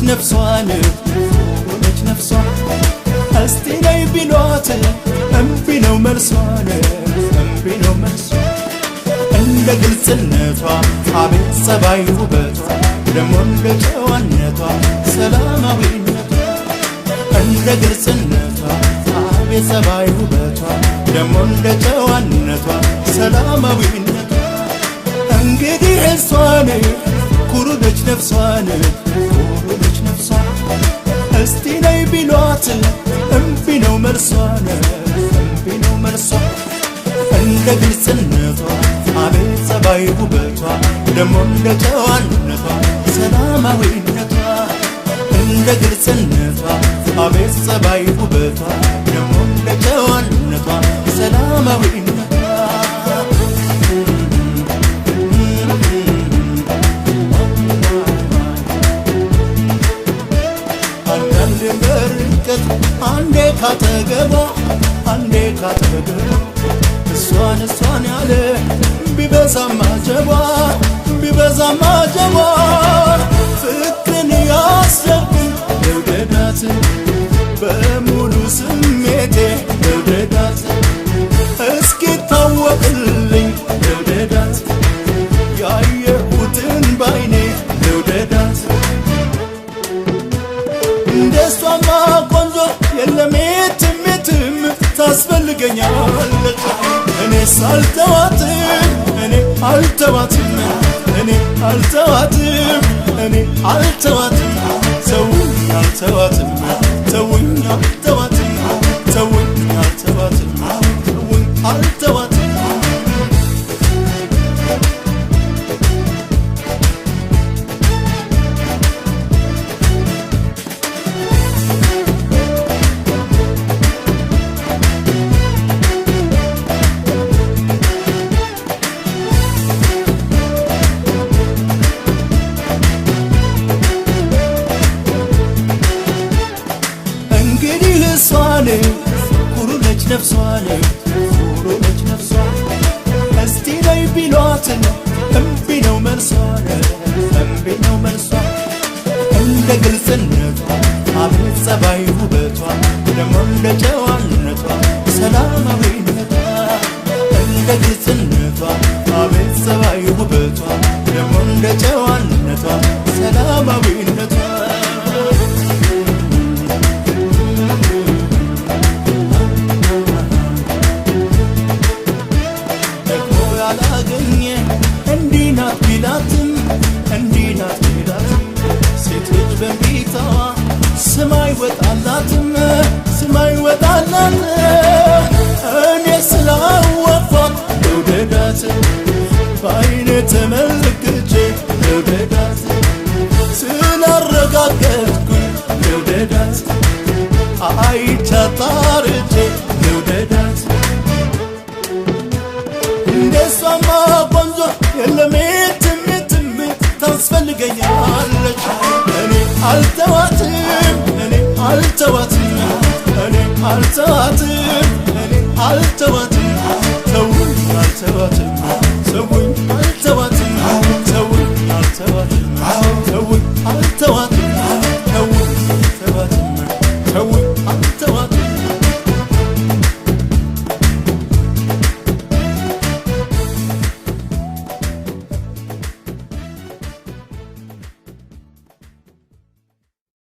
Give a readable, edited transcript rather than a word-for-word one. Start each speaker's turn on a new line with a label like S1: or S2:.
S1: ነፍሷን፣ ኩሩ ነች ነፍሷ። እስቲ ነይ ቢሏት እምቢ ነው መልሷን፣ እምቢ ነው መልሷ። እንደ ግልጽነቷ አቤት ጸባይ ውበቷ፣ ደሞ እንደ ጨዋነቷ ሰላማዊነቷ። እንደ ግልጽነቷ አቤት ጸባይ ውበቷ፣ ደሞ እንደ ጨዋነቷ ሰላማዊነቷ። እንግዲህ እሷን ኩሩ ነች ነፍሷን፣ ኩሩ ነች ነፍሷ። እስቲ ነይ ቢሏት እምቢ ነው መልሷን፣ እምቢ ነው መልሷ። እንደ ግልጽነቷ አቤት ጸባይ ውበቷ፣ ደሞ እንደ ጨዋነቷ ሰላማዊነቷ። እንደ ግልጽነቷ አቤት ጸባይ ውበቷ፣ ደሞ እንደ ጨዋነቷ ሰላማዊነቷ። አንዳንዴ በርቀት አንዴ ካጠገቧ፣ አንዴ ካጠገቧ እሷን እሷን ያለ ቢበዛም አጀቧ፣ ቢበዛም አጀቧ። ፍቅርን ያሰብኩኝ ልውደዳት፣ በሙሉ ስሜቴ ልውደዳት፣ እስኪታወቅልኝ ልውደዳት፣ ያየሁትን ባይኔ ልውደዳት። እንደሷማ ቆንጆ የለም የትም የትም፣ ታስፈልገኛለች። እኔስ አልተዋትም፣ እኔ አልተዋትም፣ እኔ አልተዋትም፣ እኔ አልተዋትም። ተውኝ አልተዋትም፣ ተውኝ አልተዋትም፣ ተውኝ አልተዋትም፣ ተውኝ አልተዋትም። እንግዲህ እሷን ኩሩ ነች ነፍሷን፣ ኩሩ ነች ነፍሷ። እስቲ ነይ ቢሏት እምቢ ነው መልሷን፣ እምቢ ነው መልሷ። እንደ ግልጽነቷ አቤት ጸባይ ውበቷ፣ ደሞ እንደ ጨዋነቷ ሰላማዊነቷ። እንደ ግልጽነቷ አቤት ጸባይ ውበቷ፣ ደሞ እንደ ጨዋነቷ ሰላማዊነቷ። ደግሞ ያላገኘ እንዲህ ናት ቢላትም፣ እንዲህ ናት ቢላትም፣ ሴት ልጅ በእምቢታዋ ስም አይወጣላትም፣ ስም አይወጣላትም። እኔ ስላወኳት ልውደዳት፣ በአይኔ ተመልክቼ ልውደዳት፣ ስላረጋገጥኩኝ ልውደዳት፣ አይቻት አርቼ ልውደዳት። እንደሷማ ቆንጆ የለም የትም የትም፣ ታስፈልገኛለች። እኔ አልተዋትም፣ እኔ አልተዋትም፣ እኔ አልተዋትም፣ እኔ አልተዋትም። ተውኝ አልተዋትም፣